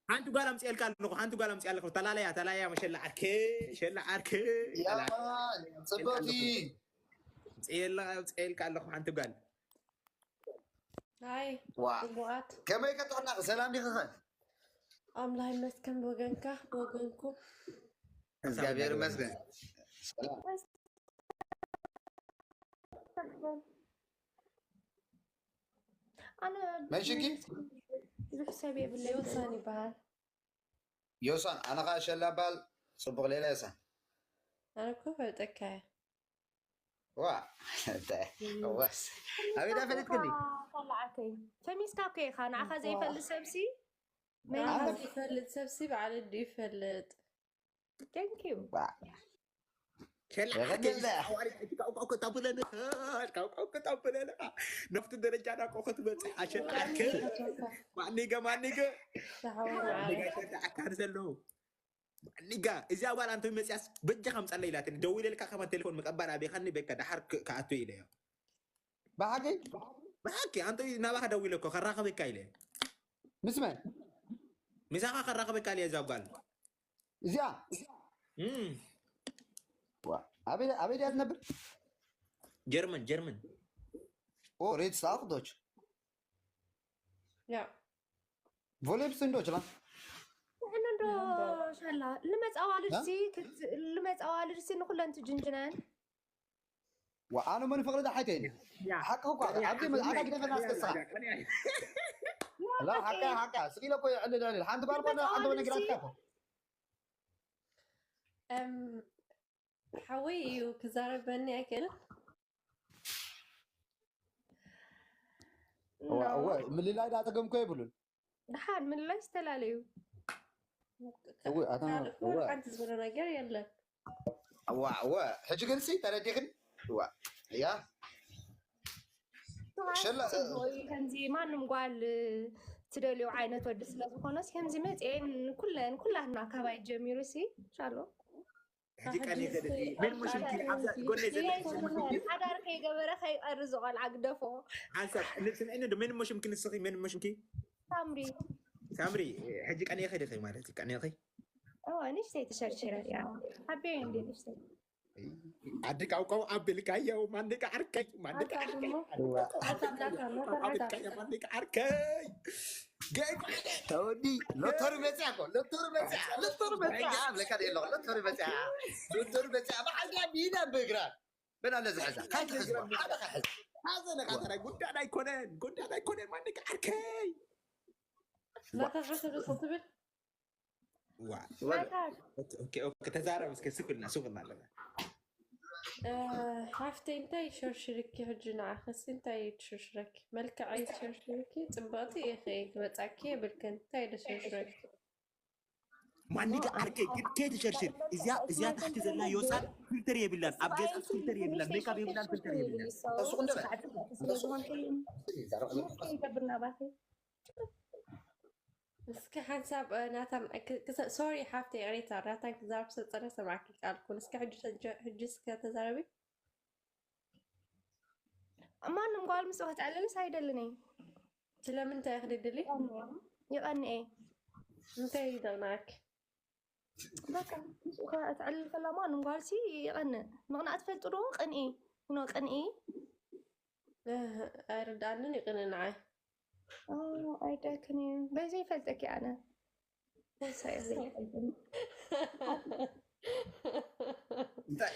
ሓንቲ ጓል ኣምፅኤልካ ኣለኹ፣ ሓንቲ ጓል ኣምፅኤ ኣለኹ። ተላለያ፣ ተላለያ፣ መሸላ ዓርከ፣ ሸላ ዓርከ። ያማን ጽብቕቲ። ኣምፅኤልካ ኣለኹ ሓንቲ ጓል። ኣይ ዋ ጽቡቓት ከመይ ከጥዕናኺ? ሰላም ዲኺ ኸ? ኣምላኽ ይመስገን። ብወገንካ ብወገንኩም እግዚኣብሔር ይመስገን። ሰላም። ኣነ መን ሽኪ? ብዙሕ ሰብ የብለይ። ዮሳን ይበሃል። ዮሳን፣ ኣነ ኸዓ ሸላ በሃል። ጽቡቕ ሌላ ዮሳን። ኣነ እኮ ፈልጠካ እየ። ዋ እንታይ ወስ ኣበይ ዳ ፈለጥክኒ? ካላዓከይ ፈሚስካ እኮ ኢኻ። ንዓኻ ዘይፈልጥ ሰብሲ ኣነ ይፈልጥ ሰብሲ በዓል ዱ ይፈልጥ። Thank you። የቐንየለ። ከጣብለንኻ ካብካው ከጣብለንኻ ናብቲ ደረጃ ናቆ ክትበፅሕ ኣሸጣርክ ማኒገ ማኒገ ኣካል ዘለዉ ማኒጋ እዚኣ ጓል ኣንተ መፅያስ በጃ ከምፀለ ኢላትኒ ደዊለልካ ከማ ቴሌፎን ምቀባል ኣቤኻኒ በካ ደሓር ክኣቱ ኢለዮ ብሓቂ ብሓቂ ኣንተ ናባኻ ደዊለ እኮ ከራኸበካ ኢለ ምስ መን ምሳኻ ከራኸበካ ኢለ እዛ ጓል እዚኣ እም፣ ዋ፣ ኣበይ ኣበይ ድያ ትነብር? ጀርመን ጀርመን ኦ ሬት ሳውክ ዶች ያ ቮሌብስን ዶች ላ ንሕና እንዶ ሻላ ልመፃ ኣዋልድሲ ልመፃ ኣዋልድሲ ንኩለን ትጅንጅነን ወኣነ መን ፍቕሪ ዳሓይተ ሓቂ እኳ ኣብዚ ኣታ ግደፈና ኣስከስኻ ላ ሓቃ ሓቃ ስኢለ እኮ ይዕልል ዕልል ሓንቲ ጓል ኮና ሓንቲ ወነ ግራትካ እኮ እም፣ ሓወይ እዩ ክዛረበኒ ኣይክእልን። እዋ እወ ምልላይ ዳ ጸገም እኮ የብሉን። ድሓን ምልላይ ዝተፈላለዩ እወ ኣታ ካልእ እኮ እወ ሓንቲ ዝበሎ ነገር የለን። እዋ እወ ሕጂ ግን ሲ ተረዲኽን እዋ እያ ሸላ ጽቡቅ እዩ። ከምዚ ማንም ጓል ትደልዮ ዓይነት ወዲ ስለ ዝኾነስ ከምዚ መፅኤን ኩለን ኩላትና ካባይ ጀሚሩ ሲ ሻሎ ሕጂ ቀን ይኸደ ምን ሙሽምኪ ኣብዛ ጎነይ ዘለ ሓዳር ከይገበረ ከይቀሪ ዝቆልዓ ግደፎ ሓንሳብ ስምዕኒ ዶ ምን ሙሽምኪ ንስኺ ምን ሙሽምኪ ሳምሪ ሳምሪ ሕጂ ቀን ይኸደ ኸይ ማለት እዩ ቀን ይኸይ እዋ ንሽተይ ተሸርሽረ እያ ሓቤ እንዲ ንሽተይ ዓዲ ቃውቃው ኣቢልካዮ ማንደቂ ዓርከይ ማንደቂ ዓርከይ ኣቢልካዮ ማንደቂ ዓርከይ ገይ ተወዲ ሎተሪ መፅያ እኮ ሎተሪ መፅያ ሎተሪ መፅያ ብለካ ደሎ ሎተሪ መፅያ ሎተሪ መፅያ ብሓልካ ቢዳ ብእግራ በላ ነዚ ሕዛ ካይ ትሕዝቦ ሓደ ካሕዝ ሓዘነ ካተራይ ጉዳይ ኣይኮነን ጉዳይ ኣይኮነን ማንደቂ ዓርከይ ናታ ሓሰብ ደስ ትብል ዋ ተዛረብ እስከ ስክልና ስክልና ኣለና ሓፍተይ እንታይ ሸርሽርኪ ሕጂ ንዓኸሲ እንታይ ትሸርሽረኪ መልክዐይ ትሸርሽርኪ ፅብቕቲ ኢኺ ክመፃኪ የብልክን እንታይ ደሸርሽረኪ ማንደቂ ዓርከይ ግን ከይትሸርሽር እዚያ እዚያ ታሕቲ ዘላ ዮሳን ፊልተር የብላን ኣብ ገዛ ፊልተር የብላን ሜካፕ የብላን ፊልተር የብላን እስኪ ሓንሳብ ናታን ሶሪ ሓፍተ ይቅሬታ ናታን ክዛረብ ሰፀረ ሰማዕኪ ቃልኩን እስኪ ሕጂ እስከ ተዛረቢ ማንም ጓል ምስ ክትዕልልስ ኣይደልን እየ ስለምንታይ ክድድሊ ይቐንኤ እንታይ ይደቕናክ በቃ ምስኡ ከ- ትዕልል ከላ ማንም ጓልሲ ይቐንእ ምቕናእ ትፈልጡ ዶ ቅንኢ ኖ ቅንኢ ኣይርዳኣንን ይቕንእ ንዓይ ኣይደክን እዩ በይ ዘይፈልጠኪ ኣነ እንታይ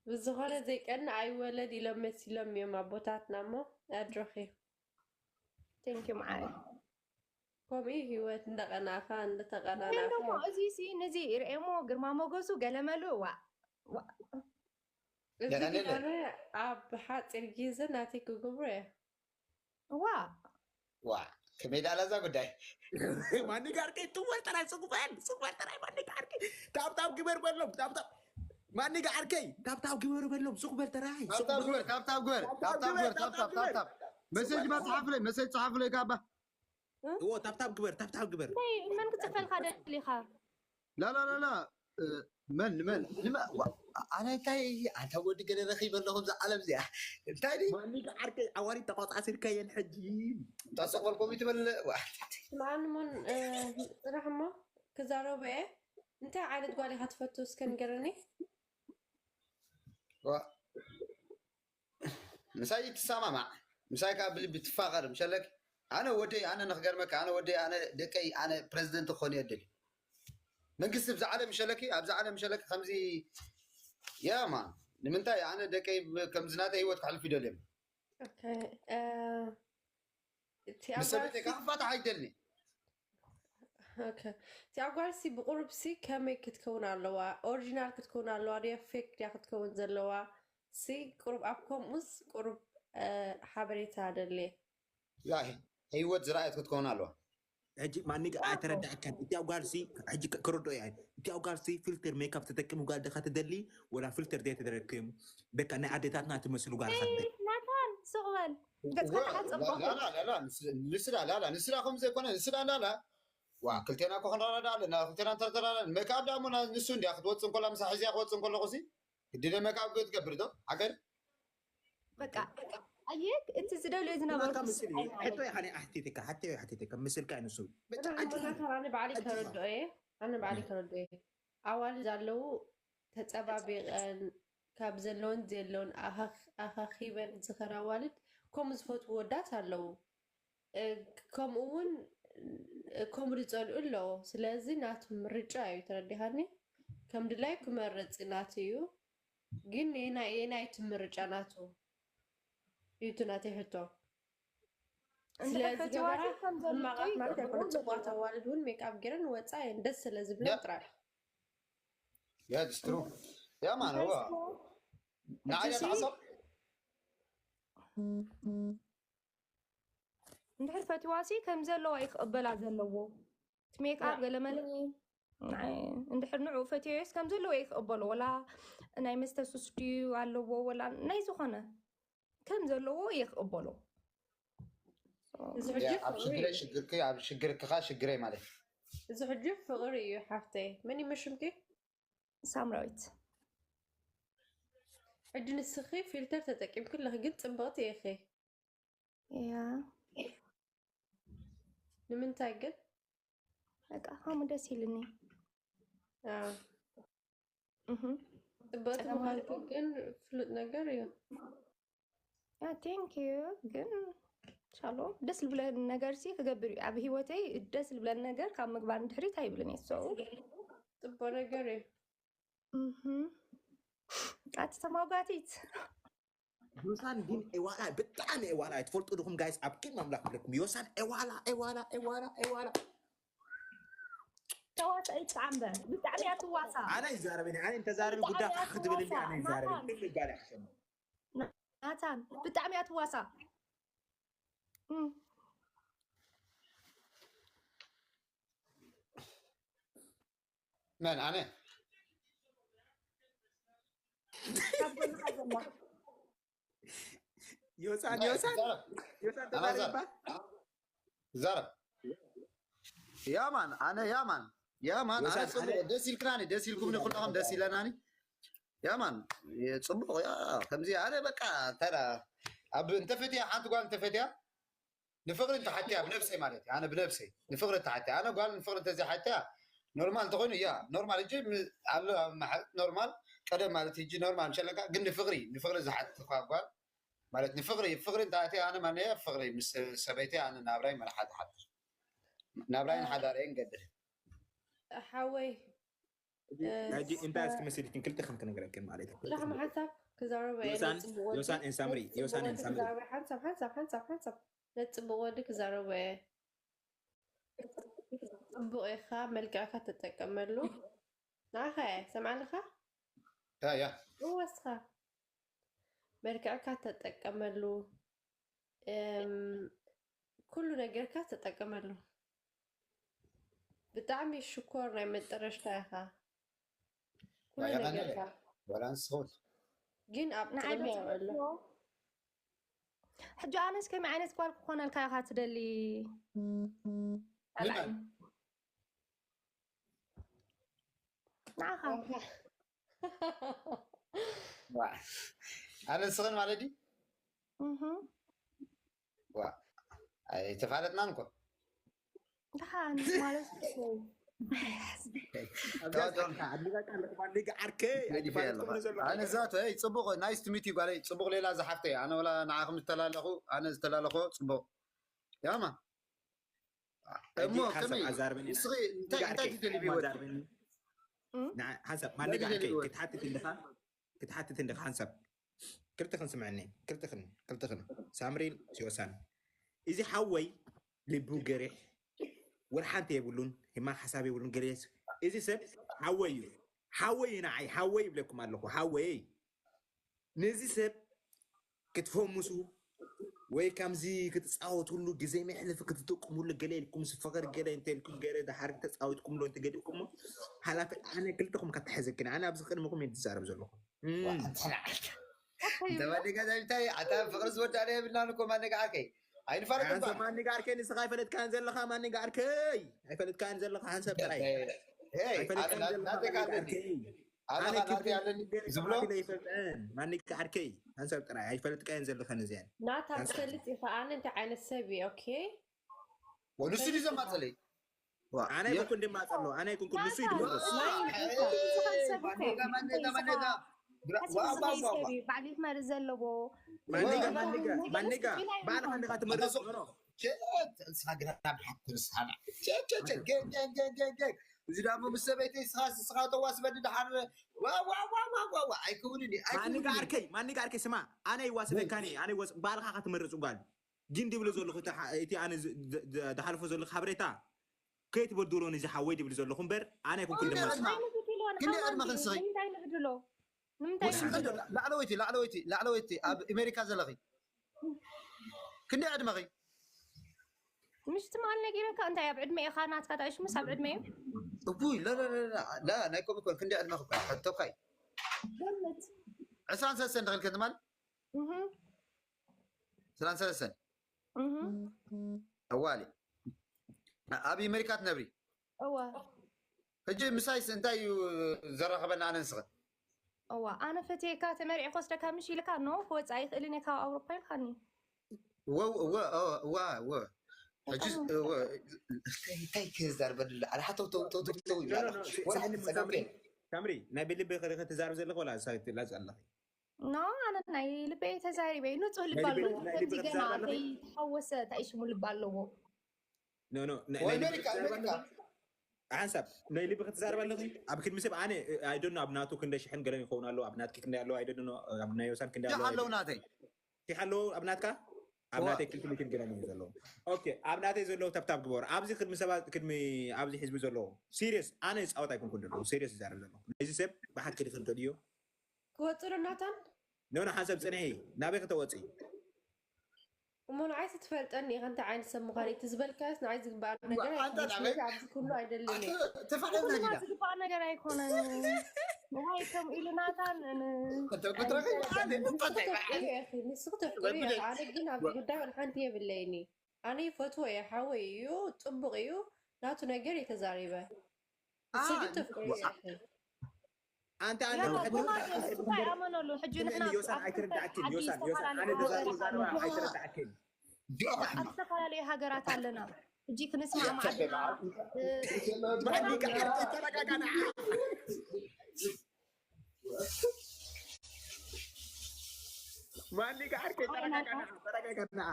ብዝኾነ ዘይቀንእ ኣይወለድ ኢሎም መሲሎም እዮም ኣቦታትና እሞ ኣድረኺ ቴንኪዩ መዓረ ከምኡ እዩ ህይወት እንዳቀናእካ ግን እንዳተቀናናእካ ደሞ እዚ ሲ ነዚ ርእሞ ግርማ ሞገሱ ገለመሉ ዋ ዋ እዚ የቀንየለይ። ግዳመ ኣብ ሓፂር ግዜ ናተይ ክገብሮ እየ ዋ ዋ ከመይ ዳላ እዛ ጉዳይ ማንደቂ ዓርከይ ትወል ጥራይ ሱቅ በል ሱቅ በል ጥራይ ማንደቂ ዓርከይ ታብታብ ግበር በሎም ታብታብ ማንደቂ ዓርከይ ታብታብ ግበር በሎም ሱቅ በል ጥራይ ሱቅ ታብታብ ግበር ታብታብ ግበር ታብታብ ግበር ታብታብ ታብታብ መሴጅ ባ ጸሓፍለይ መሴጅ ጸሓፍለይ ካባ እዎ ታብታብ ግበር ታብታብ ግበር እንታይ መን ክፅፈልካ ደሊኻ ላ ላ ላ ላ እ፣ መን መን ንመ- ዋ፣ ኣነ እንታይ ኣንታ ወዲ ገለ ረኺበ ኣለኹ እዛ ዓለም እዚኣ እንታይ ድዩ? ማኒጋ ዓርከይ ዓዋሪ ተቋጻሲርካየን ሕጂ። እንታሰቆልኩም ይትበል። ዋ። ስምዓኒ ሞን ጽራሕ እሞ ክዛረቡ እየ። እንታይ ዓይነት ጓል ኢኻ ትፈቱ እስከ ንገረኒ። ዋ። ምሳይ ትሰማማዕ ምሳይ ከዓ ብልቢ ትፋቐር ምሸለክ። ኣነ ወደይ ኣነ ንክገርመካ ኣነ ወደይ ኣነ ደቀይ ኣነ ፕረዚደንት ክኾን እየ ደልዩ። መንግስቲ ብዛ ዓለም ምሸለኪ ኣብዛ ዓለም ምሸለኪ ከምዚ የማ ንምንታይ ኣነ ደቀይ ከምዚ ናተ ህይወት ክሕልፍ ይደልዮም። ኦኬ፣ እ፣ እቲ ምስ ሰበይተይ ኣጓሲ ከዓ ክፋታሕ ኣይደልኒ። ኦኬ፣ እቲ ኣጓሲ ብቁሩብ ሲ ከመይ ክትከውን ኣለዋ? ኦሪጂናል ክትከውን ኣለዋ ድያ ፌክ ድያ ክትከውን ዘለዋ? ሲ ቁሩብ ኣብ ከምኡስ ቁሩብ እ፣ ሓበሬታ ደልየ። ያ ህይወት ዝረኣየት ክትከውን ኣለዋ። ሕጂ ማኒጋ ኣይተረዳእካን። እቲ ኣጓልሲ ሕጂ ክርድኦ እየ። እቲ ኣጓልሲ ፊልተር ሜካፕ ተጠቅሚ ጓል ደኻ ትደሊ ወላ ፊልተር ዘይተደረግክዮም በቃ ናይ ኣዴታትና ትመስሉ ጓል ኻ ትደሊ። ናታን ስቕ በል። ገጽካ ተሓጽቦ። ንስዳ ላላ ንስዳ ከም ዘይኮነ ንስዳ ላላ ዋ ክልቴና እኮ ክንረዳዳ ኣለና። ክልቴና እንተረዳዳ ሜካፕ ዳሞ ንሱ እንዲያ ክትወፅእ እንኮላ ምሳ ሕዚያ ክወፅእ እንከለኹ ሲ ግድነ ሜካፕ ክትገብር ዶ ሓገር በቃ ኣየክ እቲ ዝደልዮ ዝነበርኩ ሕቶ ይሓነ ኣሕቲትካ ሓቲ ኣሕቲትካ ምስልካ ንሱ ኣነ ባዕሊ ከረድኦ እየ። ኣነ ባዕሊ ከረድኦ እየ። ኣዋልድ ኣለዉ ተጸባቢቐን ካብ ዘለውን ዘለውን ኣኻኺበን ዝኸራ ኣዋልድ ከምኡ ዝፈትዉ ወዳት ኣለዉ። እ፣ ከምኡ እውን እ፣ ከምኡ ዝጸልኡ ኣለዉ። ስለዚ ናቱ ምርጫ እዩ፣ ተረዲኻኒ? ከም ድላዩ ክመርጽ ናቱ እዩ። ግን የናይ የናይ እቲ ምርጫ ናቱ እዩ እቲ ናተይ ሕቶ። ስለዚ ገበራ ሕማቃት ማለት ኣይኮነ፣ ጽቡቃት ኣዋልድ እውን ሜክኣፕ ገይረን ወፃ እየን ደስ ስለ ዝብለን ጥራይ። Yeah, it's true. Yeah, man. ንዓይ ተዓሰብ እንድሕር ፈትዋሲ ከም ዘለዋ እዩ ክቕበላ ዘለዎ። እቲ ሜክኣፕ ገለመለ እንድሕር ንዑ ፈትዮስ ከም ዘለዎ እዩ ክቕበሎ። ወላ ናይ መስተ ሱስ ድዩ ኣለዎ ወላ ናይ ዝኾነ ከም ዘለዎ እየ ክቕበሎ። እዚ ሕጂ ኣብ ፍቕሪ ሽግረይ እዩ። ሽግርኪ ኣብ ሽግርክኻ ሽግረይ ማለት እዩ። እዚ ሕጂ ፍቕሪ እዩ ሓፍተይ። መን ይመሽምኪ? ሳምራዊት ሕጂ ንስኺ ፊልተር ተጠቂምኪ ኣለኺ ግን ፅብቕቲ ኢኺ። ያ ንምንታይ ግን? በቃ ከምኡ ደስ ኢልኒ። ኣዎ። እህ ፅብቕቲ ምዃንኪ ግን ፍሉጥ ነገር እዩ። ያ ቴንክ ዩ። ግን ሻሎ ደስ ልብለኒ ነገር ሲ ክገብር እዩ ኣብ ህይወተይ። ደስ ልብለኒ ነገር ካብ ምግባር ንድሕሪት ኣይብልን እየ። So ፅቡቅ ነገር እዩ። እህ ኣቲ ተማጓቲት ዮሳን ግን ኤዋላ ብጣዕሚ ኤዋላ ትፈልጡ ድኹም ጋይስ ኣብ ኪድ ማምላክ ብለኩም ዮሳን ኤዋላ ኤዋላ ኤዋላ ኤዋላ ተዋሳኢት ፃዕምበር ብጣዕሚ እያ ትዋሳ። ኣነ ይዛረበኒ ኣነ እንተዛረቢ ጉዳ ክትብል እንዲ ኣነ ይዛረበ ምን ይባል ያክሸም ናታን ብጣዕሚ እያ ትዋሳ። እም፣ መን ኣነ ካብ ጎንኻ ዘላ ዮሳን እንታይ ዮሳን ትዛረብ? ዮሳን ኣላዛር ተዛሪባ ትዛረብ። ያማን ኣነ ያማን ያማን ኣነ ዮሳን ጽቡቅ ኣነ ደስ ኢልክናኒ ደስ ኢልኩም ንኩልኹም ደስ ኢለናኒ። ያማን ጽቡቅ ያ ከምዚ ኣነ በቃ ተራ ኣብ እንተፈትያ ሓንቲ ጓል እንተፈትያ ንፍቅሪ እንተሓትያ ብነብሰይ ማለት እዩ። ኣነ ብነብሰይ ንፍቅሪ እንተሓትያ ኣነ ጓል ንፍቅሪ እንተዘይሓትያ ኖርማል እንተኮይኑ ያ ኖርማል እጂ ኣሎ ኖርማል ቀደም ማለት እጂ ኖርማል ምሸለካ ግን ንፍቅሪ ንፍቅሪ ዝሓትኳ ጓል ማለት ንፍቅሪ ፍቅሪ እንተኣትያ ኣነ ማነየ ፍቅሪ ምስ ሰበይተይ ኣነ ናብራይ መርሓ ትሓድር ናብራይን ሓዳረይን ገድር ሓወይ ሕጂ እንታይ እስኪ መስልክን ክልተ ከም ክነግረክን ማለት እዩ። ብጣዕሚ ሓንሳብ ክዛረበ እየ ዮሳን ጽቡቅ ወዲ ዮሳን ኤን ሳምሪ ዮሳን ኤን ሳምሪ ክዛረበ ሓንሳብ ሓንሳብ ሓንሳብ ሓንሳብ ነቲ ጽቡቅ ወዲ ክዛረበ እየ። ጽቡቅ ኢኻ፣ መልክዕካ ተጠቀመሉ። ንዓኻ እየ ሰምዓልኻ ያ ያ እወስኻ መልክዕካ ተጠቀመሉ። እም፣ ኩሉ ነገርካ ተጠቀመሉ። ብጣዕሚ ሽኮር ናይ መጠረሽታ ኢኻ። ኩሉ ዋላ ነገርካ ዋላ ንስኹም ግን ኣብ ንዓይ ጥቕሚ ዶ የውዕሎ። ትፈትዎ? ሕጂ ኣነስ ከመይ ዓይነት ጓል ክኾነልካ ኢኻ ትደሊ? ምን ካልኣይ ንዓኻ ዋ። ኣነ ንስኽን ማለት ድዩ? እህ ዋ። ኣይተፋለጥናን እኮ። ደሓን ማለት እኮ። ኣብዚኣ ኣድኒቐካ ኣለኹ ማን ኔጋ ዓርከይ። ገዲፈ ኣለኹ። ኣይተፋለጥኩምን ዘሎ ኣነ ዛት፣ ይ፣ ጽቡቕ፣ nice to meet you ጓለይ። ጽቡቕ ሌላ ዝሓፍተይ። ኣነ ወላ ንዓኹም ዝተላለኹ፣ ኣነ ዝተላለኹ ጽቡቕ። ያማ። እሞ ሕጂ ሓንሳብ ከመይ? ኣዛርበኒ። ንስኺ እንታይ፣ እንታይ ዓርከይ፣ ትደልይ እሞ ብህይወት? ኣዛርበኒ። እም? ንዓ-፣ ሓንሳብ ማን ኔጋ እንታይ ዓርከይ ትደልይ ብህይወት? ክትሓትት እንድኻ፣ ክትሓትት እንድኻ ሓንሳብ ክልተኽን ስምዐኒ፣ ክልተኽን፣ ክልተኽን። ሳምሪን ዮሳን። እዚ ሓወይ ልቡ ገሪሕ፣ ወላ ሓንቲ የብሉን፣ ሕማቕ ሓሳብ የብሉን፣ ገለ የስ-፣ እዚ ሰብ ሓወይ እዩ። ሓወይ እዩ ንዓይ፣ ሓወይ ይብለኩም ኣለኹ፣ ሓወይ። ነዚ ሰብ ክትፈምሱ ወይ ከምዚ ክትጻወትሉ፣ ግዜ መሕለፊ ክትጥቀምሉ፣ ገለ ኢልኩም፣ ፍቕሪ ገለ እንተ ኢልኩም፣ ገለ ድሓር ተጻዊትኩምሉ እንተገዲእኩሞ፣ ሓላፊ ኣነ ክልተኹም ከተሕዘክኒ። ኣነ ኣብዚ ቅድሚኹም እየ ዝዛረብ ዘለኹ። እም። እንተ ማን ኔጋ እንታይ፣ ኣታ ፍቕሪ ዝወዳእና የብልናን እኮ ማን ኔጋ ዓርከይ። ኣይንፋለጥን ሓንሳብ በዓል። ማን ኔጋ ዓርከይ፣ ንስኻ ኣይፈለጥካን ዘለኻ ማን ኔጋ ዓርከይ። ኣይፈለጥካን ዘለኻ ሓንሳብ ጥራይ። ሄይ፣ ኣይፈለጥካን ኣነ ዘለኻ ናተይ ማን ኔጋ ኣለኒ። ዓርከይ። ኣነ ኣነ ናተይ ክብል ኣለኒ ነገር ዝብሎ? ማን ኢለ ይፈልጠን። ማን ኔጋ ዓርከይ። ሓንሳብ ጥራይ ኣይፈልጥካን ዘለኻን እዚኣን። ናታ ሓንሳብ። ትፈልጥ ኢኻ ኣነ እንታይ ዓይነት ሰብ እየ። ኦኬ ወንሱ ድዩ ዘማፀለይ? ዋ፣ ኣነ የ- ኣይኮንኩን ድማ ጸሎ፣ ኣነ ኣይኮንኩን ንሱ እዩ ናታ፣ ድምርስ። ናይ ሄይ፣ ማን ኔጋ፣ ማን ኔጋ፣ ማን ኔጋ? ብራ-፣ ዋ፣ ዋ፣ ዋ፣ ዋ። ባዕሊት ማለት ዘለዎ ማን ኔጋ፣ ዋ። ማን ኔጋ፣ ማን ኔጋ፣ ባዕልኻ እንዲኻ ትመርጽ። ኖ፣ ኖ። ቸት፣ ንስኻ ግራ ብሓቂ ንስኻ። ቸት፣ ቸት፣ ቸት፣ ገ-፣ ገ-፣ ገ-፣ ገ-፣ ገ-። እዚ ዳሞ ምስ ሰበይተይ ንስኻ፣ ንስኻ ተዋስበኒ ድሓር። ዋ፣ ዋ፣ ዋ፣ ዋ፣ ዋ፣ ዋ። ኣይከውንን እዩ፣ ማን ኔጋ ኣይከውንን እዩ። ዓርከይ፣ ማን ኔጋ ዓርከይ፣ ስማ፣ ኣነ ይዋስበካን እየ፣ ኣነ ይወስ-፣ ባዕልኻ ክትመርጽ ጓል። ግን ድብሎ ዘለኹ እቲ ሓ-፣ እቲ ኣነ ዝ-፣ ድ-፣ ድ-፣ ድሓልፎ ዘለኹ ሓበሬታ ከይትበድሎ ነዚ ሓወይ ድብል ዘለኹ እምበር፣ ኣነ ኣይኮንኩን ክንደይ ድማ ዕድመ? እንታይ ንብድሎ? ክንደይ ዕድመ ክንስኺ? ንምንታይ ንብድሎ? ንምንታይ ወስኺ ዶ? ላዕለወይቲ፣ ላዕለወይቲ፣ ላዕለወይቲ ኣብ ኣሜሪካ ዘለኺ። ክንደይ ዕድመኺ? ምሽ ትማል ነጊረካ እንታይ ኣብ ዕድመ ኢኻ ናትካ ታይሽ ምስ ኣብ ዕድመ እዩ። እቡይ፣ ላ፣ ላ፣ ላ፣ ላ፣ ላ፣ ናይ ኮም ኮን ክንደይ ዕድመኺ? ሕቶካይ። ገምት። ዕስራን ሰለስተን ተኽልከ ትማል? እህ ዕስራን ሰለስተን። እህ ኣዋሊ። ኣብ ኣሜሪካ ትነብሪ? እወ ሕጂ ምሳይስ እንታይ እዩ ዘራኸበና ኣነ ንስኽን? እዋ ኣነ ፈትየካ ተመሪዐ ክወስደካ ምሽ ኢልካ ኖ ክወፅእ ኣይኽእልን እየ ካብ ኣውሮፓ ኢልካኒ። እወ፣ እወ፣ እወ፣ እወ፣ እወ። ሕጂ፣ እወ፣ እንታይ፣ እንታይ ክዛርበሉ? ኣረ፣ ሓተው፣ ተው፣ ተው፣ ተው፣ ተው፣ ኖ፣ ኖ፣ ኖ፣ ወላ ሳምሪ፣ ሓንቲ ጸገም ሳምሪ፣ የለን። ሳምሪ፣ ናይ ብልቢ ክሪ-፣ ክትዛረብ ዘለኹ ወላ ሳይትላዝ ኣለኺ? ኖ ኣነ ናይ ልበይ ተዛሪበ እዩ ንፁህ ልቢ ናይ ልቢ-፣ ኣለዎ። ናይ ልቢ ከምዚ ገና ክትዛረብ ኣለኺ? ዘይተሓወሰ እንታይ ሽሙ ልቢ ኣለዎ። ኖ፣ ኖ፣ ናይ፣ ወይ ናይ ልቢ ኣሜሪካ፣ ክትዛረብ ኣሜሪካ። ኣለኺ? ሓንሳብ ናይ ልቢ ክትዛረብ ኣለኺ? ኣብ ቅድሚ ሰብ ኣነ፣ I don't know፣ ኣብ ናቱ ክንደይ ሽሕን ገለን ይኸውን ኣለዎ፣ ኣብ ናትኪ ክንደይ ኣለዎ፣ I don't know፣ ኣብ ናይ ዮሳን ክንደይ ኣለዎ፣ ኣለዉ ናተይ። ሺሕ ኣለዎ ኣብ ናትካ? ኣብ እዋ። ናተይ ክልተ ሚእትን ገለን እዩ ዘለዎ። ኦኬ፣ ኣብ ናተይ ዘለዉ ታብታብ ግበሩ። ኣብዚ ቅድሚ ሰባት፣ ቅድሚ ኣብዚ ህዝቢ ዘለዉ። ሲሪየስ፣ ኣነ ዝፃወት ኣይኮንኩን ዘለኹ፣ ሲሪየስ ይዛረብ ዘለኹ። ነዚ ሰብ ብሓቂ ክርደድዮ። ክወፅሉ ናታን ኖ፣ ኖ፣ ሓንሳብ ፅንሒ፣ ናበይ ከተወፅኢ? እሞ ንዓይ ትፈልጠኒ ኢኻ እንታይ ዓይነት ሰብ ምዃነይ። እቲ ዝበልካዮስ ንዓይ ዝግባእ ነገር ኣንተ ኣይኮነን። ናበይ? ስለዚ ኣብዚ ኩሉ ኣይደልን እየ። ተፋሒና ኩልና ዲና? ዝግባእ ነገር ኣይኮነን። ንዓይ ከም ኢሉ ናታን ን- ተጉትረኺ? ኣነ ንስኺ እንታይ ተፍቅሪ ኢኺ፣ ንስኺ ተፍቅሪ ኢኺ። ኣነ ግን ኣብዚ ጉዳይ ወላ ሓንቲ የብለይኒ። ኣነ ይፈትዎ እየ፣ ሓወይ እዩ፣ ጽቡቕ እዩ፣ ናቱ ነገር የተዛሪበ። ንስኺ ግን ተፍቅሪ ኢኺ። ኣንተ ኣነ ያው ብሕጂ ብማቴዎስ እንታይ ኣመነሉ? ሕጂ ንሕና ዮሳን ኣብ ኣይተረዳእክን። ዓዲ ዮሳን፣ ዮሳን፣ ዝተፈላለየ ኣነ ሃገር ተዛረብ ዛረባ ኣለና። ኣይተረዳእክን። ኣብ ዝተፈላለዩ ሃገራት ኣለና። ሕጂ ክንስማማዕ ያተበባ። ኣለና። እ፣ ማን ሊጋ ዓርከይ ተረጋጋ ንዓ። ማን ሊጋ ዓርከይ ተረጋጋ ንዓ፣ ተረጋጋ ንዓ።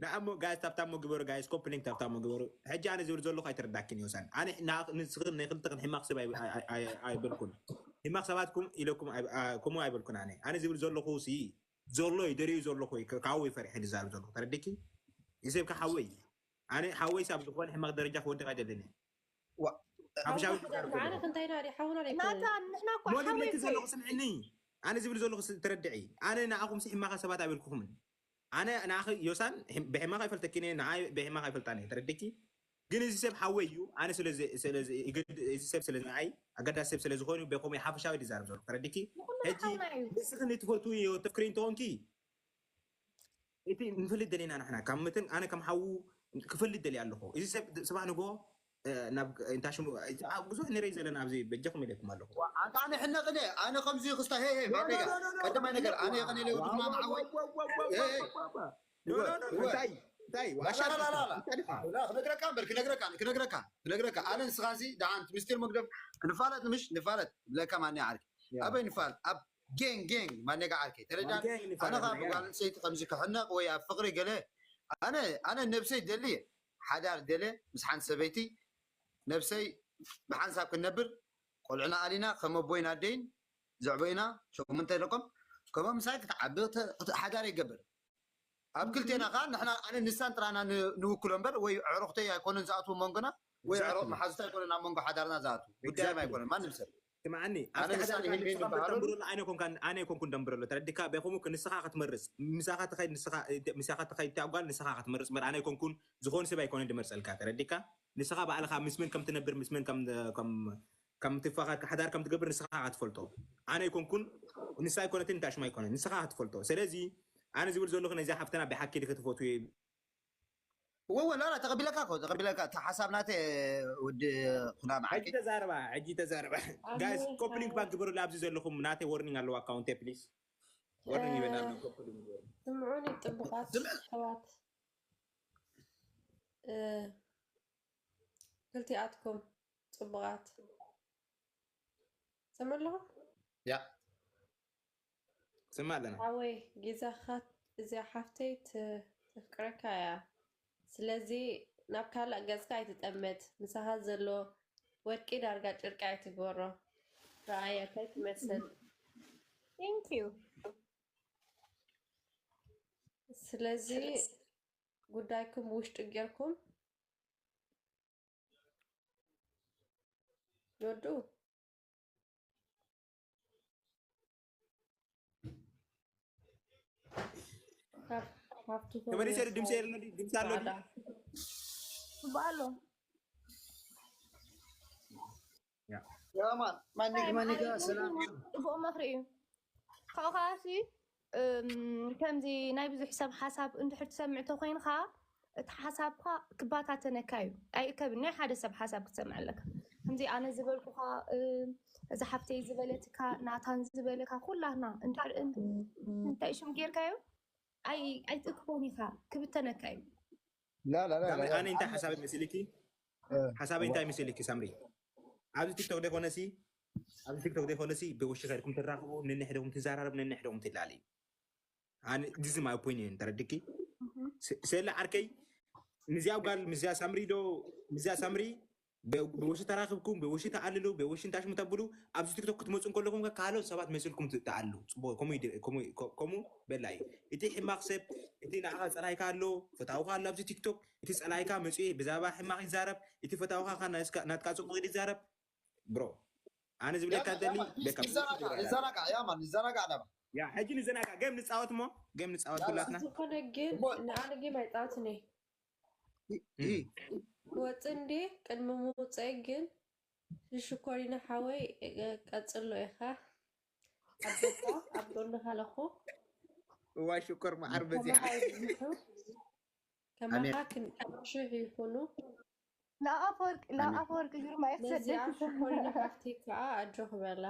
ንዓ እሞ ጋይስ ታብታብ ሞ ግበሩ፣ ጋይስ ኮፕሊንግ ታብታብ ሞ ግበሩ። ሕጂ ኣነ ዝብል ዘለኹ ኣይተረዳእክን ዮሳን። ኣነ ና-፣ ንስኽን ናይ ክልተኽን ሕማቕ ሰብ ኣይ-፣ ኣይ-፣ ኣይ-፣ ኣይበልኩን። ሕማቕ ሰባትኩም ኢለኩም ኣይ-፣ ኣ-፣ ከምኡ ኣይበልኩን ኣነ። ኣነ ዝብል ዘለኹ ሲ ዘሎ እዩ፣ ደሪኡ ዘለኹ እዩ፣ ካ-፣ ካብኡ እዩ ፈሪሐ ዝዛረብ ዘለኹ። ተረዲእኪ? እዚ ሰብ ከ ሓወይ እዩ። ኣነ ሓወይ ሳብ ዝኾነ ሕማቕ ደረጃ ክወድቕ ኣይደልን እየ። ዋ፣ ሓፈሻዊ ኣነ ክንታይና ዲ ሓውና ዲ ናታ ንሕና እኮ ሞሊ ሓወይ ብለኪ እኮ እዩ። ዘለኹ ስምዕኒ። ኣነ ዝብል ዘለኹ ስ-፣ ተረድዒ። ኣነ ንዓኹም ሲ ሕማኻ ሰባት ኣይበልኩኹምን። ኣነ ንዓኺ ዮሳን ሕም-፣ ብሕማቕ ኣይፈልጠኪን እየ፣ ንዓይ ብሕማቕ ኣይፈልጣን እየ። ተረዲእኪ? ግን እዚ ሰብ ሓወይ እዩ። ኣነ ስለ ዝ-፣ ስለ ዝ-፣ ይግድ-፣ እዚ ሰብ ስለ ንዓይ ኣገዳሲ ሰብ ስለ ዝኾነ እዩ፣ በኸምኡ ሓፈሻዊ ዝዛረብ ዘለኹ። ተረዲእኪ? ንኹሉ ሕጂ ሓውና እዩ። ንስኺ ንትፈትዊ ተፍክሪ እንተኾንኪ፣ እቲ ንፈልጥ ደሊና ንሕና፣ ካብ መተን ኣነ ከም ሓዉ ክፈልጥ ደልየ ኣለኹ። እዚ ሰብ ስባሕ ንግሆ ናብ እንታይ ሽሙ ብዙሕ ንርኢ ዘለና ኣብዚ በጃኹም ኢለኩም ኣለኹ። ኣንታ ኣነ ሕነቕ እለ ኣነ ከምዚ ክስታ ሄ ሄ ማነጋ ቀዳማይ ነገር ኣነ የቐነ ኢለ ወዲ ፍላን ዓወይ እንታይ እንታይ ክነግረካ እምበር ክነግረካ ክነግረካ ክነግረካ ኣነ ንስኻሲ ደሓን ምስጢር መግደፍ ንፋለጥ ምሽ ንፋለጥ ብለካ ማን ዓርኪ ኣበይ ንፋል ኣብ ጌን ጌን ማነጋ ዓርከይ ተረዳ ኣነ ካብ ጓል ኣንስተይቲ ከምዚ ክሕነቕ ወይ ኣብ ፍቕሪ ገለ ኣነ ኣነ ነብሰይ ደሊ ሓዳር ደለ ምስ ሓንቲ ሰበይቲ ነብሰይ ብሓንሳብ ክንነብር ቆልዑና ኣሊና ከም ኣቦይን ኣደይን ዘዕበይና ሸሞንተ ደቆም ከምኦም ምሳይ ክትዓቢ ሓዳር ይገብር ኣብ ክልቴና ከዓ ንሕና ኣነ ንሳን ጥራና ንውክሎ እምበር ወይ ዕሩኽተይ ኣይኮነን ዝኣትዎ መንጎና ወይ ዕሩኽ መሓዙት ኣይኮነን ኣብ መንጎ ሓዳርና ዝኣትዉ ጉዳይም ኣይኮነን ማንም ሰብ ስማዓኒ ኣነ ኣብቲ ንሳን ሓዳርካ ይህልሜን ንስኻ ይበሃሉ ክትደንብረሉ ኣነ ኣይኮንካን ኣነ ኣይኮንኩን ደንብረሉ ተረዲካ በኹም ንስኻ ክትመርጽ ምሳኻ ትኸይድ ንስኻ ምሳኻ ትኸይድ እቲኣ ጓል ንስኻ ክትመርጽ እምበር ኣነ ኣይኮንኩን ዝኾነ ሰብ ኣይኮነን ድመርጸልካ ተረዲካ ንስኻ ባዕልኻ ምስ መን ከም ትነብር ምስ መን ከም ከም ከም ትፋኻር ሓዳር ከም ትገብር ንስኻ ኢኻ ትፈልጦ ኣነ ኣይኮንኩን ንሳ ኣይኮነትን እንታይ ሽማ ኣይኮነን ንስኻ ኢኻ ትፈልጦ ስለዚ ኣነ ዝብል ዘለኹ ነዛ ሓፍትና ብሓቂ ድኺ ትፈትዊ ወወ ላላ ተቐቢለካ እኮ ተቐቢለካ እቲ ሓሳብ ናተ ወዲ ኩና መዓቂ ሕጂ ተዛረባ ሕጂ ተዛረባ ጋይስ ኮፕሊንግ ባክ ግበሩሉ ኣብዚ ዘለኹም ናተይ ወርኒንግ ኣለዋ ኣካውንተ ፕሊስ ወርኒንግ ይበና ኣሎ ኮፕሊንግ ግበሩ ስምዑኒ ጥቡቓት ኣሕዋት እ፣ ክልቲኣትኩም ጽቡቓት ሰምዕ ኣለኹ ያ ስማዕ ኣለና ሓወይ ጌዛኻ እዚኣ ሓፍተይ ት- ተፍቅረካ እያ ስለዚ ናብ ካልእ ገጽካ ኣይትጠመት ምሳኻ ዘሎ ወርቂ ዳርጋ ጨርቂ ኣይትግበሮ ረኣያ እንታይ ትመስል Thank you. ስለዚ ጉዳይኩም ውሽጢ ጌርኩም ወዱ ተመሊሰ ድምፂ የለ ድምፂ ኣሎ ባሎ ያማን ማኒግ ማኒጋ ሰላም ጽቡቕ መኽሪ እዩ ካብኡ ከዓሲ ከምዚ ናይ ብዙሕ ሰብ ሓሳብ እንድሕር ትሰምዕ ተኮይንካ እቲ ሓሳብካ ክባታተነካ እዩ ኣይእከብን ናይ ሓደ ሰብ ሓሳብ ክትሰምዕ ኣለካ ከምዚ ኣነ ዝበልኩካ እዛ ሓፍተይ ዝበለትካ ናታን ዝበለካ ኩላትና እንታይ ሽም ጌርካዮ ኣይትእክቦን ኢካ ክብተነካ እዩ لا لا لا ኣነ እንታይ ሓሳብ ይመስልኪ ሓሳበይ እንታይ ይመስልኪ ሳምሪ ኣብዚ ቲክቶክ ደይኮነሲ ኣብዚ ቲክቶክ ደይኮነሲ ብውሽጢ ከድኩም ትራኽቡ ነንሕደኩም ትዛራረብ ነንሕደኩም ትላለዩ this is my opinion ተረድኪ ስለ ዓርከይ ምስዚኣ ጓል ምስዚኣ ሳምሪ ዶ ምስዚኣ ሳምሪ ብውሽጢ ተራኽብኩም ብውሽጢ ተኣልሉ ብውሽጢ እንታይ ሽሙ ተብሉ ኣብዚ ቲክቶክ ክትመፁ እንከለኹም ካልኦት ሰባት መሲልኩም ትኣሉ ከምኡ በላ እዩ እቲ ሕማቕ ሰብ እቲ ንዓኻ ፀላይካ ኣሎ ፈታውካ ኣሎ ኣብዚ ቲክቶክ እቲ ፀላይካ መፅኡ ብዛዕባ ሕማቕ ይዛረብ እቲ ፈታውካ ናትካ ፅቡቕ ይዛረብ ብሮ ኣነ ዝብለካ ደሊ ንዘናጋ ያማ ንዘናጋ ኣለባ ያ ሕጂ ንዘናጋ ገም ንፃወት እሞ ገም ንፃወት ኩላትና ዝኾነ ግን ንኣነ ጌም ኣይፃወትን እየ ክወፅእ እንዴ ቅድሚ ምውፀይ ግን ሽኮሪና ሓወይ ቀፅሎ ኢኻ ኣቦካ ኣብ ጎንኻ ኣለኹ እዋ ሽኮር መዓር በዚሓ ከማኻ ክንሽሕ ይኹኑ ለኣፈወርቅ ለኣፈወርቅ ግርማ ነዚኣ ሽኮሪና ሓፍቲ ከዓ ኣጆ ክበላ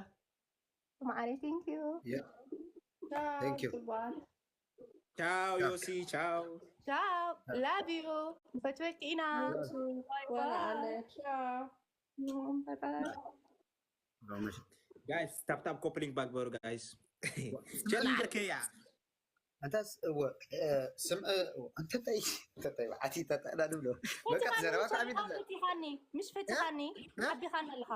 ማዓረይ thank you Thank you. ጽቡቃት ቻው ዮሲ ቻው ቻው love you ንፈትወኪ ኢና ወላ ኣነ ቻው ጋይስ ታፕታፕ ኮፕሊንግ ባግበሩ ጋይስ ጀላ ዓርከያ ኣንታስ እወ ስምዐ ኣንተታይ ኣንተታይ ዓቲ ተጣዳ ንብሎ በቃ ዘረባ ሳሚ ፈቲኻኒ ምሽ ፈቲኻኒ ሓቢኻኒ ኣለኻ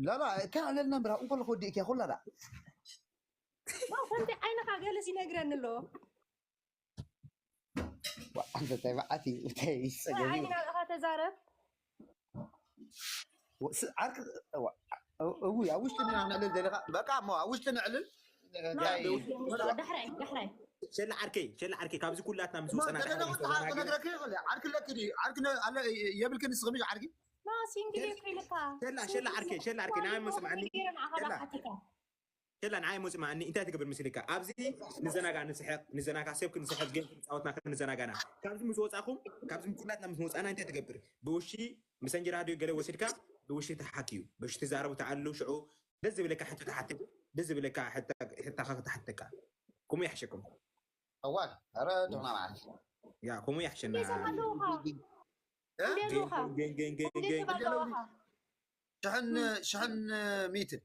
ላላ እተን ኣለልና ምራ እንኮሎ ክወዲእኪያ ኩላ ዳ ከምቲ ዓይንኻ ገለስ ይነግረኒ ኣሎ ኣንተታይ በዓቲ እንታይ ይጸገም ዓይንኻ ተዛረብ ዓርክ እዊ ኣብ ውሽጢ ንዕልል ዘለካ በቃ እሞ ኣብ ውሽጢ ንዕልል ዳሕራይ ዳሕራይ ሸላ ዓርከይ ሸላ ዓርከይ ካብዚ ኩላትና ምስ ነግረኪ ይኽእል ዓርክ ኣለኪ ዓርክ የብልክን ንስኽምሽ ዓርኪ ሲንግል እኮ ኢልካ ሸላ ሸላ ዓርከይ ሸላ ዓርከይ ናይ መስማዕኒ ገይረ ንዓኻ ዳሓተካ ከላ ንዓይ መፅእ ማእኒ እንታይ ትገብር ምስልካ? ኣብዚ ንዘናጋ ንስሕቅ ንዘናጋ ሰብ ክንስሕቅ ግን ክንፃወትና ክንዘናጋና ካብዚ ምስ ወፃኹም ካብዚ ምስ ኩላትና ምስ ወፃና እንታይ ትገብር? ብውሺ መሰንጀር ራድዮ ገለ ወሲድካ ብውሺ ተሓትዩ ብውሺ ትዛረቡ ተዓልሉ ሽዑ ደስ ዝብለካ ሕቶ ተሓትክ ደስ ዝብለካ ሕታካ ክትሓተካ ኩሙ ይሕሸኩም። እዋን ኧረ ዶና ማለት ያ ኩሙ ይሕሸና። እንዴት ኣለውኻ? እንዴት ኣለውኻ? ገንገንገንገንገን እንዴት ኣለውኻ? ሽሕን ሽሕን ሚትን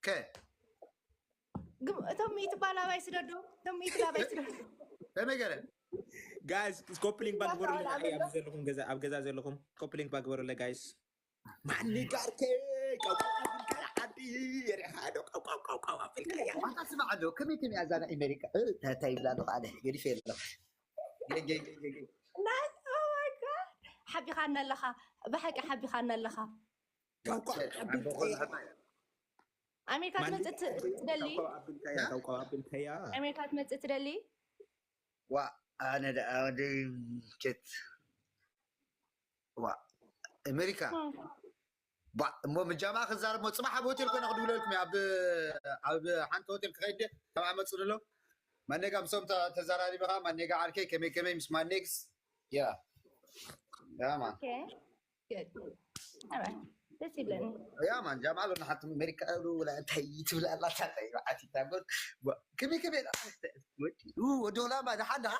ከ ግም እቶም ሚእቲ ባላባይ ስደዶ እቶም ሚእቲ ላባይ ስደዶ ከመይ ገለ ጋይስ ኮፕሊንግ ባክ ዋላ ግበሩለይ ዋላ ኣብ ዘለኹም ገዛ ኣብ ገዛ ዘለኹም ኮፕሊንግ ባክ ግበሩለይ ጋይስ። ማኒ ጋርከ ቀውቀው ኣፍልካያ ዓዲ የሪኻ ዶ ቀውቀው ቀውቀው ኣፍልካያ። ዋታ ስማዕ ዶ ከመይ ከመይ ኣዛና ኣሜሪካ እ፣ እንታይ እንታይ ይብላ ዶ ኣነ ገዲፈ የለ ናይ oh my god ሓቢኻና ኣለኻ። ብሓቂ ሓቢኻና ኣለኻ። ቀውቀው ኣፍልካያ። ኣሜሪካ ትመፅእ ት- ትደሊ? ቀውቀው ኣፍልካያ ቀውቀው ኣፍልካያ። ኣሜሪካ ትመፅእ ትደሊ? ዋ ኣነ ደኣ ወደይ ኬት ዋ ኣሜሪካ ባ እሞ ምጃማ ክዛረብ ሞ ፅባሕ ኣብ ሆቴል ኮይነ ክድውለልኩም እየ። ኣብ ኣብ ሓንቲ ሆቴል ክኸይድ እየ። ካብ ዓመፅን ኣሎ ማኔጋ ምሶም ተ- ተዘራሪብኻ ማኔጋ ዓርከይ ከመይ ከመይ ምስ ማኔግስ ያ ያ ማን Okay. Good. Alright. ደስ ይብለኒ። ያ ማን ጃማ ኣሎ ሓንቲ ኣሜሪካ ሉ ወላ እንታይ ትብል ኣላ እንታይ በዓቲ ታጎል ከመይ ከመይ ወዲ ወዲ ላማ ደሓን ደሓ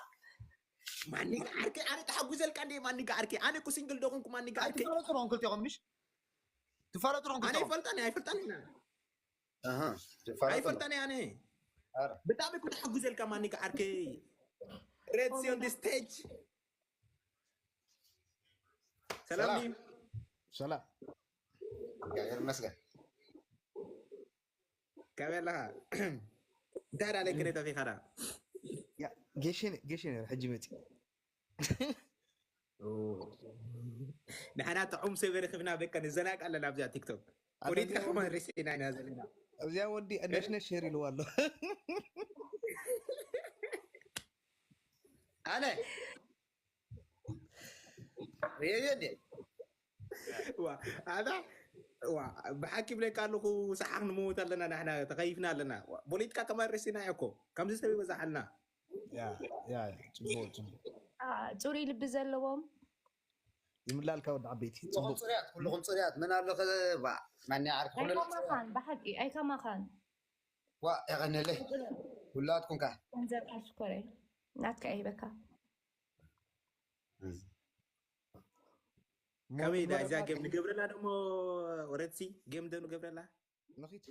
ማኒጋ ዓርከይ ኣነ ተሓጉዘልካ እንደ ማኒጋ ዓርከይ ኣነ እኮ ሲንግል ደኹንኩ ማኒጋ ዓርከይ ትፋለጡ ሮም ክልቲኹም ምሽ ትፋለጡ ሮም ኣነ ክልቲኹም ይፈልጣኒ ኣይፈልጣኒ ኢና ኣሃ ትፋለጡ ኣይፈልጣኒ ኣነ ኧረ ብጣዕሚ እኮ ተሓጉዘልካ ማኒጋ ዓርከይ። Red Sea on the stage። ሰላም ሰላም። ድዩ? ሰላም እግዚኣብሔር ይመስገን ካበይ ኣለኻ? እንታይ ዳ ለክነ ጠፊኻ ዳ? ያ፣ ጌሽ ነይረ፣ ጌሽ ነይረ፣ ሕጂ መፂ ንሕና ጥዑም ሰብ ረክብና በቃ ንዘናቅ ኣለና ኣብዚኣ ቲክቶክ። ፖለቲካ ከማን ርሲ ኢና ኢና ዘለና። ኣብዚኣ ወዲ ነሽነሽ ሸር ኢልዋ ኣሎ። ኣነ ሬድዮ እንዴ ዋ ኣታ ዋ ብሓቂ ብለካ ኣለኹ። ሰሓቅ ንመውት ኣለና ንሕና ተኸይፍና ኣለና። ዋ፣ ፖለቲካ ከማን ርሲ ኢና እኮ ከምዚ ሰብ ይበዛሓልና። ያ ያ ያ፣ ፅቡቅ ፅቡቅ። አ፣ ፅሩይ ልቢ ዘለዎም ይምላልካ ወዲ ዓበይቲ ኩልኹም ፅቡቅ። ፅሩያት ኩልኹም ፅሩያት መን ኣለኸ ባ መን ዓርኪ ኩሉ ኣይከማኻን ብሓቂ ኣይከማኻን። ዋ የቐነለይ ሁላትኩም ከ ገንዘብ ሽኮረይ ናትካ ይህበካ። ከመይ ዳ እዚኣ ጌም ንገብረላ ደሞ ወረድሲ ጌም ዶ ንገብረላ? ንኺድ